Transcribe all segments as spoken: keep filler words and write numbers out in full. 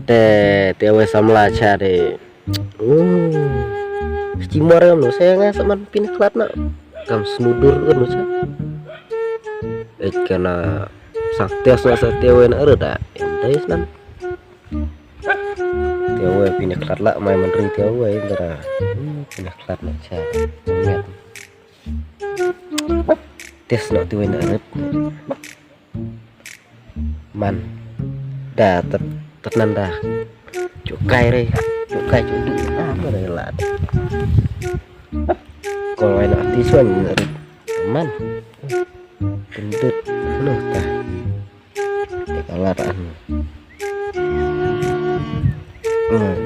Te te wei samla cha de. Hmm. Chi mor em no se nga sa man pynkhlat na. Kam snudur kan no cha. Ek kana sang tes na sa te wei na reda. Em dai snan. Te wei pynkhlat la mai man ri te wei ndra. Hmm, pynkhlat na cha. Ngat. Tes no te wei na red. Man. Da tet tet nan da. Chukai re. Chukai chudu. Ah, apa re lat. Ko wei na ti suan red. Man. Kendut. Nuh ta. Te ka lat an. Hmm.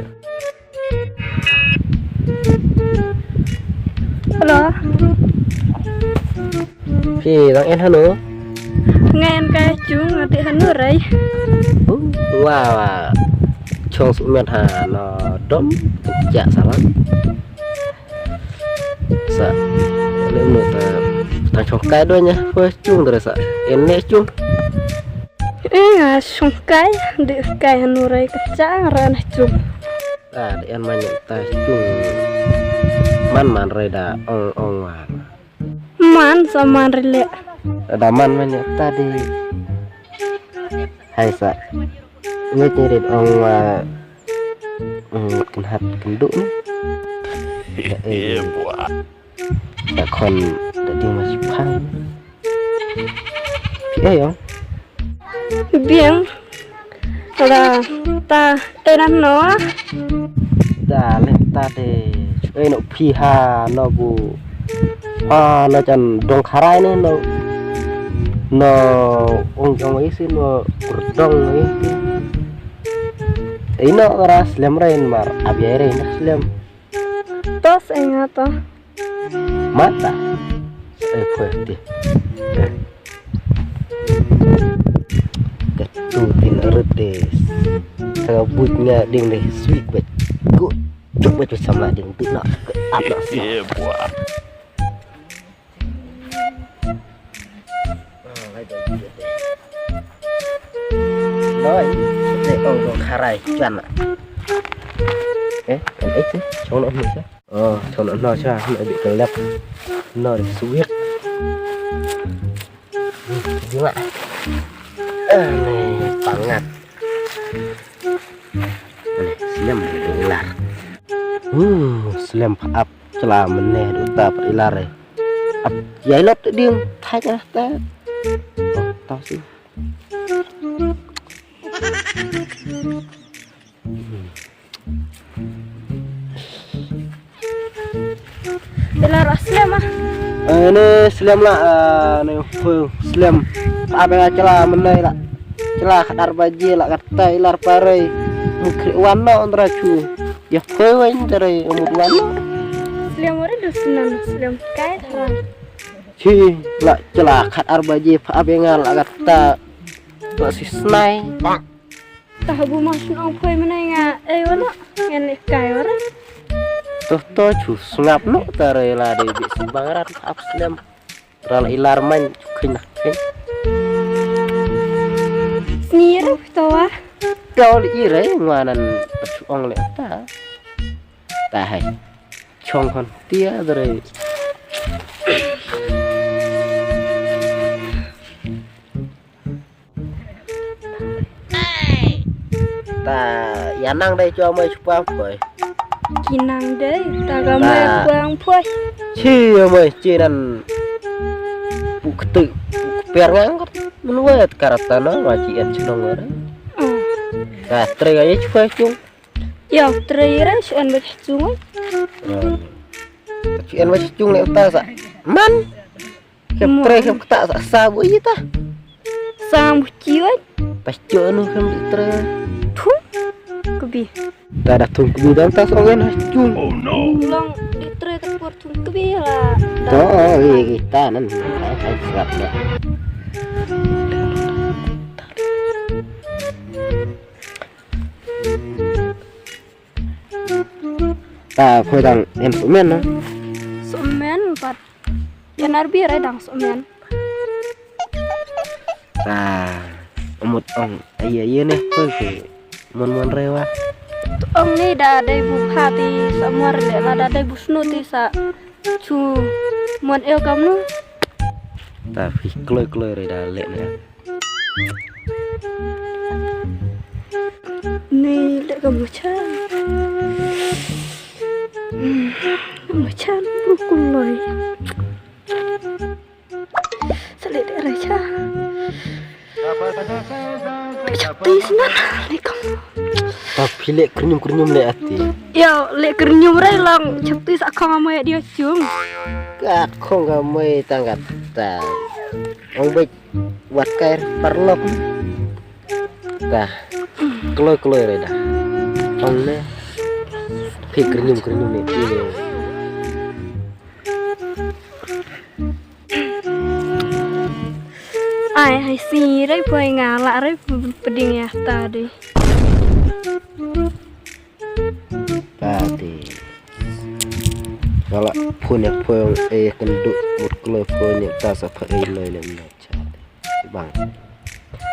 Hello. Phi dang en hano? Nga en ka chung nga ti hano rai. Wa wa. Chong su met ha no dom. Ja salam. Sa. Lem no ta. Tang chong kai do nya. Wa chung dere sa. En ne chung. Eh, nga shong kai, de kai hanu rai ka chang ran chung. Ah, de an man ta chung. Man man rai da ong ong wa. Man sa man rai le. Da man man ta de. Hai sa. Ngi ti rit ong wa. Hmm, kan hat kan du ni. Ya, eh. Ba khon da ding ma shi phang. Phi eh ong. Biang. Ala ta eh nan no. Da le ta de. Eh no phi ha no bu. Ha no chan dong kharai ne no. No ong ong isi no kurdong isi. Ino ras lem rain mar abia rain lem. Tos enga to. Mata. Eh, pwe ti. Katu tin rete. Ka buit nga ding deh sweet bet. Go. Chuk bet sama ding tu nak. Ke anak sih. Noi, te ong ong kharai chana. Eh, kan eh tu, chong no ni sa. Oh, chong no no sa, no di kelep. No di suwit. Juga. Eh, ni pangat. Ni, slem di lar. Uh, slem ap chla mene du ta pat ilar eh. Ap yai lot ding thai na ta. Oh, ta si. Ilar ah slem ah. Eh, ni slem la, eh, ni full slem. Ap nga chla mene la. Chla khatar baje la kata ilar parei. Mukri wan no ndra chu. Ya poi wan ndra mut wan no. Slem ore du snan slem kai tharan. Chi la chla khatar baje pha abenga la kata. La si snai. Ta habu mas nong poi menai nga. Eh wan no. Ngan kai ore. Toh toh chu sngap no tare la de bi sembang rat ap slem. Ral ilar man khin na khin. Snir to wa. Kau li ire ngwanan pachuong le ta. Ta hai. Chong hon tia dre. Ta ya nang dei cho mai chupa poi. Ki nang dei ta ga mai puang poi. Chi mai chi nan. Pu ktu pu per ngang kat mun wet karata no ma chi en chnong ora. Ka tre ga ye chupa chung. Ya tre ra shu en ba chung. Chi en ba chung le ta sa. Man. Khem tre khem kata sa sa bu ita. Sang bu chi oi. Ta chu nu khem di tre. Thung kbi. Ta da thung kbi dang ta song en ha chung. Long di tre ta por thung kbi la. To ita nan. Ai srap na. Ta phoi dang en sumen na. Sumen pat. Yan arbi rai dang sumen. Ta amut ong aye aye ne phoi ke. Mon mon re wa. Ong ni da dei bu pha ti sa mor le la da dei bu snu ti sa chu mon eo kam nu. Ta phi kloi kloi re da le ne. Ni le kam cha. Kam cha bu kum loi. Sa leh deh rai cha. Ka chak ti snan ni kam. Ta phi leh kyrnyum kyrnyum leh ati. Yo leh kyrnyum rai long chak ti sa khong amoi dia chung. Ka khong amoi tang kat ta. Ong bek wat kai parlok. Ta kloi kloi rai da. Ong ne. Phi kyrnyum kyrnyum leh ti. Ai hai si rai poi nga la rai peding ya ta dei. Ta dei. Nga la phun ya poi ong e kendu mut kloi poi ne ta sa pha e loi le ne cha dei. Bang.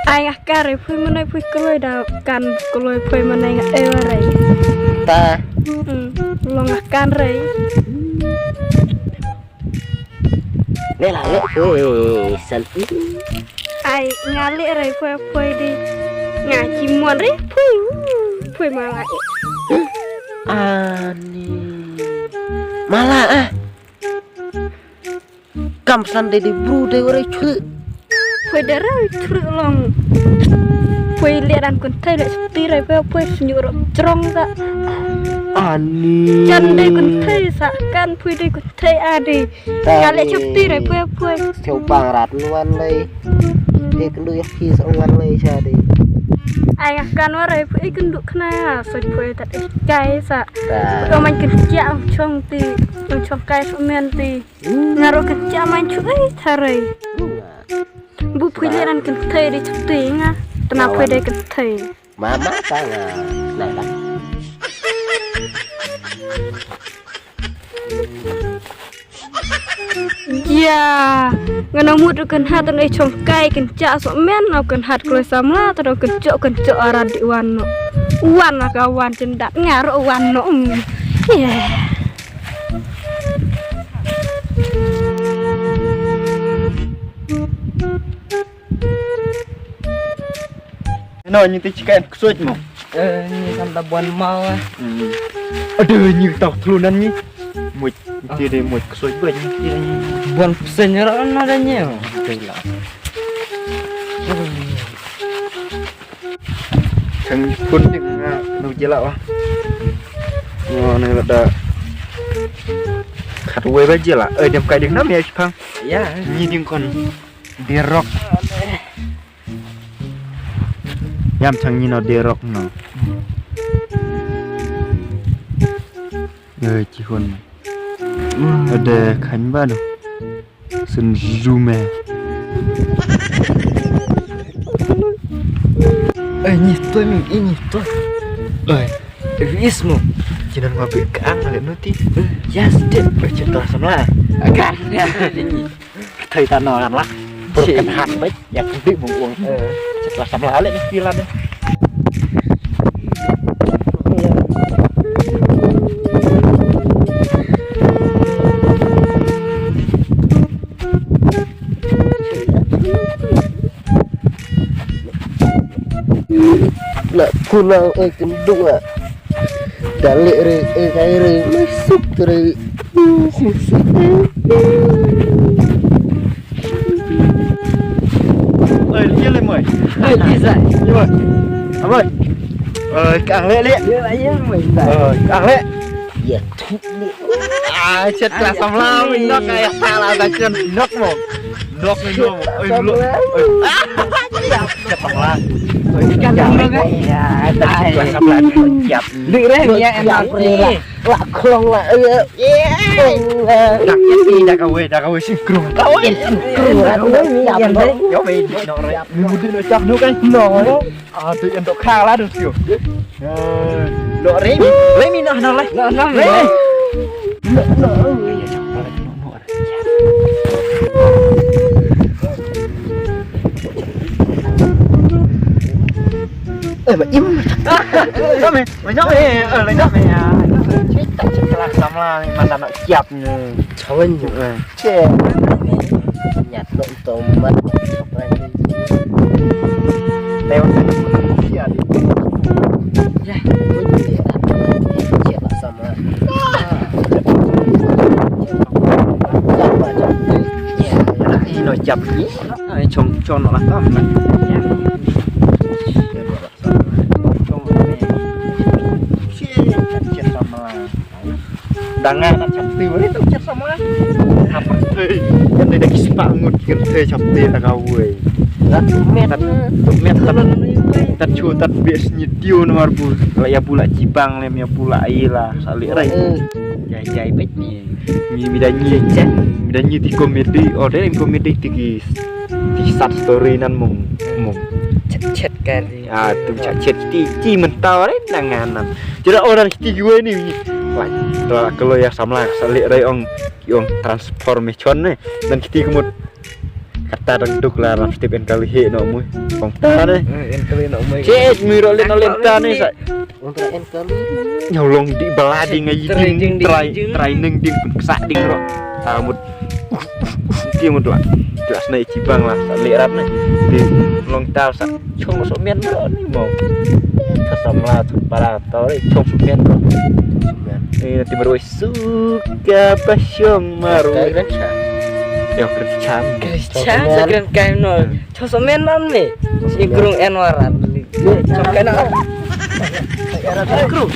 Ai nga kan rai poi menai poi kloi da kan kloi poi menai nga e wa rai. Ta. Hmm, long nga kan rai. Ne la le poi san. Ai nga le rai poi poi di. Nga chi mon rai poi. Poi mala. Ani. Mala ah. Kam san de de bru de ore chru. Poi de rai chru long. Poi le dan kun thai le ti rai poi poi snyu ro trong ka. Ani. Chan de kun thai sa kan poi de kun thai adi. Nga le chak ti rai poi poi. Chau bang rat nuan lei. Te kendu yak ki sa nuan lei cha de. Ai nga kan wa rai poi kendu khna sa poi ta kai sa. Poi man kin cha ang chong ti. Ang chong kai su men ti. Nga ro ka cha man chu ai tharai. Bu phui le ran kan thai ri chu te nga. Tana phui dai kan thai. Mama ta nga. Nai la. Ya. Nga na mut kan hat ai chong kai kan cha so men au kan hat kloi samla ta kan cho kan cho arat di wan no. Wan la ka wan chen dat nga ro wan no. Ya. No, nyi te chicken ksoj mo. Eh, nyi kan da bon mau ah. Hmm. Aduh, nyi tau thlu nan nyi. Muj, ti de muj ksoj ba nyi ti de nyi. Bon psen ra na da nyi. Te la. Kan kun ding nga nu jela wa. Ngo ne da. Khat wei ba jela. Eh, dem kai ding nam ya chipang. Ya. Ni ding kon. Dirok. Yam chang ni no dirok no. Eh, chihun. Ada kan ba no. Sen jume. Eh, ni to mi, eh, ni to. Eh, ris mo. Jinan ma bi kang le nuti. Yes, dip. Eh, cinta sama. Kan ya ni. Thei ta no kan la. Kan hat bai. Ya kedi bung uang. Eh, cinta sama le ni pila deh. La pulang eh kenduk ah. Dalik re eh kai re masuk re. Oi, dia le moi. Oi, dia sai. Dia moi. Amoi. Oi, kang le le. Dia lah ya moi. Oi, kang le. Ya. Ai, chet klas samla mi nok ai sala ta chen nok mo. Nok mi nok mo. Oi, nok. Oi. Chet samla. Oi, chet samla. Ai, chet klas samla. Siap. Dik re ya enak re. La klong la. Dak ya ti dak awe dak awe singkrung. Awe singkrung. Dak awe mi ya. Yo mi nok re. Mudi no chap no kan. No. Ah, tu yang dok khala tu tu. Lo re mi, re mi noh noh lai. Noh noh re. Noh noh. Im. Kami, banyak eh, eh, banyak eh. Cerita cerita sama lah ni mata nak siap ni. Cawan je. Cek. Nyat lo tomat. Tengok. Ya, ini dia. Cek lah sama. Ino jap ni. Ai chong chong lah tah. Dangan nak chapti boleh tu chat sama. Apa tu? Kan dia dah kisah ngut kita chapti tak kawai. Tat tat tat tat chu tat bes ni tiu nomor bu. La ya pula cibang lem ya pula ai la salik rai. Jai jai bet ni. Mi mi dah nyi. Mi dah nyi ti komedi. Oh, dia komedi ti ki ti sat story nan mung mung. Chat chat kali. Ah, tu chat chat ti ti mentau re nanganan. Jera orang kiti gue ni. Wah, telah kalau ya samla salik rai ong ong transformation ni. Dan kiti kemut kata dang duk la ram step en kali he no mui. Ong ta ni. En kali no mui. Cek mi ro le no lem ta ni sa. Ong ta en kali. Nyolong di bala di ngai ding trai trai neng ding sa ding ro. Tamut. Ki mut la. Jelas na ichi bang la sa le rat na. Di long ta sa chong so men ro ni mo. Ka samla tu para to re chong so men ro. Eh nanti baru suka basyong maru. Kai ran cha. Yo kerja. Kerja sa keren kai no. Chong so men non me. Ikrung en warat. Chong kai na. Ikrung.